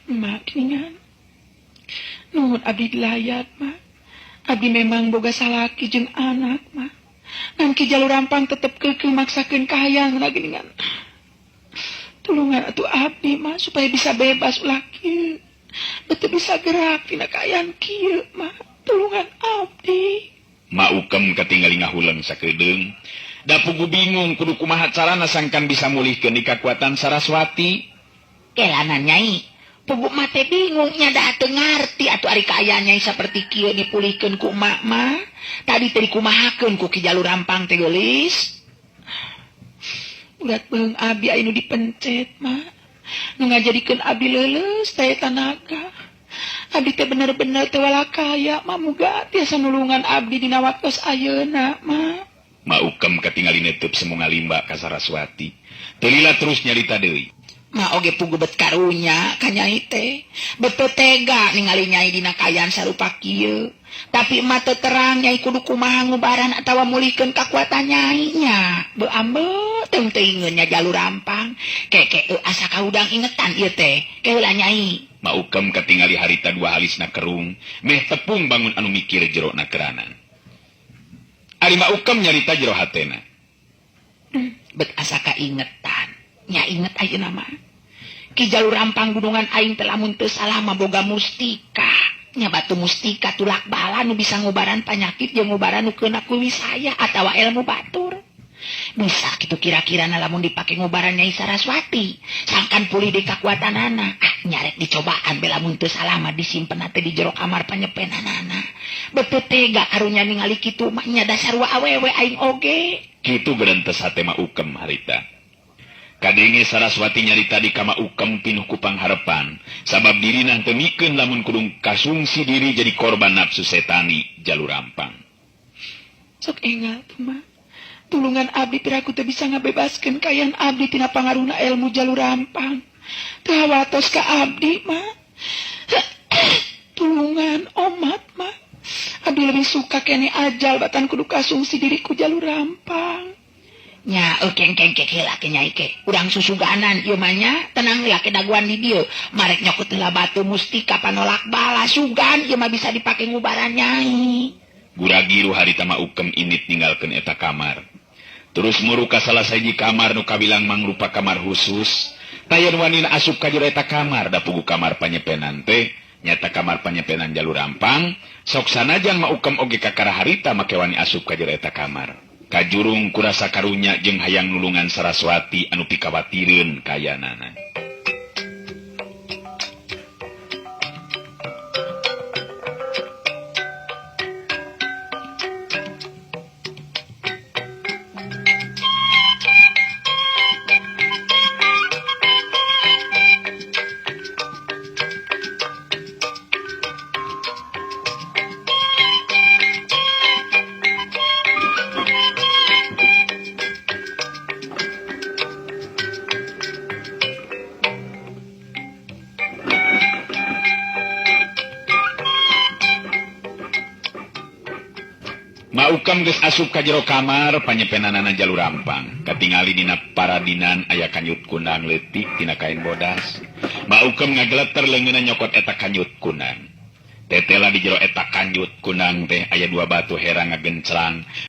Mak geuningan. Nuhun abdi dilayat, Mak. Abdi memang boga salaki jeung anak, Mak. Ngan Ki Jalur Rampang tetep keukeuh maksakeun kahayangna geuningan. Tulungan atuh abdi, Mak, supaya bisa bebas ulah kieu. Betul bisa gerak tina kaayaan kieu, Mak. Tulungan abdi. Ma Ukem katingali ngahuleng sakedeung. Da pugu bingung kudu kumaha carana sangkan bisa mulihkeun di kakuatan Saraswati. Kelana Nyai. Pugu mah teh bingung nya da teu ngarti atuh ari kaayaan Nyai saperti kieu dipulihkeun ku emak mah. Tadi teh dikumahakeun ku Ki Jalur Rampang teh geulis. Urat beung abdi aya nu dipencet, Mak. Nu ngajadikeun abdi leuleus teh tanaga. Abdi teh bener-bener teh walakaya, Mak, muga tiasa nulungan abdi dina waktos ayeuna, Mak. Ma Ukem katingali neuteub semu ngalimba ka Saraswati. Teu lila terus nyarita deui. Ma oge pugu bet karunya ka Nyai teh. Bet teu tega ningali Nyai dina kaayaan sarupa kieu. Tapi emak teu terang Nyai kudu kumaha ngubaran atawa mulihkeun kakuatan Nyai nya. Beu ambe teu teuingeun nya Jalur Rampang. Keke asa kahudang ingetan ieu teh. Ke heula Nyai. Ma Ukem katingali harita dua halisna kerung, meh tepung bangun anu mikir jero na keranan. Ari Ma Ukem nyarita jero hatena. Bet asa kaingetan. Nya inget ayeuna mah. Ki Jalur Rampang gunungan aing teh lamun teu salah mah boga mustika. Nya batu mustika tulak bala nu bisa ngubaran panyakit jeung ngubaran nu keuna ku wisaya atawa ilmu batur. Bisa kitu kira-kirana lamun dipake ngubaran Nyai Saraswati. Sangkan pulih deui kakuatanana. Ah, nyarek dicobaan be lamun teu salah mah disimpen teh di jero kamar panyepenanana. Betul tega karunya ningali kitu mah nya dasar wa awewe aing oge. Kitu gerentes hate Ma Ukem harita. Kadenge Saraswati nyarita di kama Ukem pinuh ku pangharepan, sabab dirina teu mikeun lamun kudu kasungsi diri jadi korban nafsu setani Jalur Rampang. Sok engal tuh, Mak. Tulungan abdi piraku teu bisa ngabebaskeun kaayaan abdi tina pangaruhna ilmu Jalur Rampang. Teu hawatos ka abdi, Mak. Tulungan omat, Mak. Abdi lebih suka kene ajal batan kudu kasungsi diriku Jalur Rampang. Nya keng keng ke heula ke Nyai ke. Urang susuganan ieu mah nya, tenang heula ke daguan di dieu. Marek nyokot heula batu mustika panolak bala sugan ieu mah bisa dipake ngubaran Nyai. Guragiru harita Ma Ukem indit ninggalkeun eta kamar. Terus muru ka salah sahiji kamar nu kabilang mangrupa kamar khusus. Tayan wanina asup ka jero eta kamar da pugu kamar panyepenan teh nyata kamar panyepenan Jalur Rampang. Sok sanajan Ma Ukem oge kakara harita make wani asup ka jero eta kamar. Kajurung kurasa karunya jeung hayang nulungan Saraswati anu pikawatireun kayanana. Ma Ukem geus asup ka jero kamar panyepenanana Jalur Rampang. Katingali dina paradinan aya kanyut kunang leutik tina kain bodas. Ma Ukem ngageleter leungeunna nyokot eta kanyut kunang. Tetela di jero eta kanyut kunang teh aya dua batu herang ngagenclang.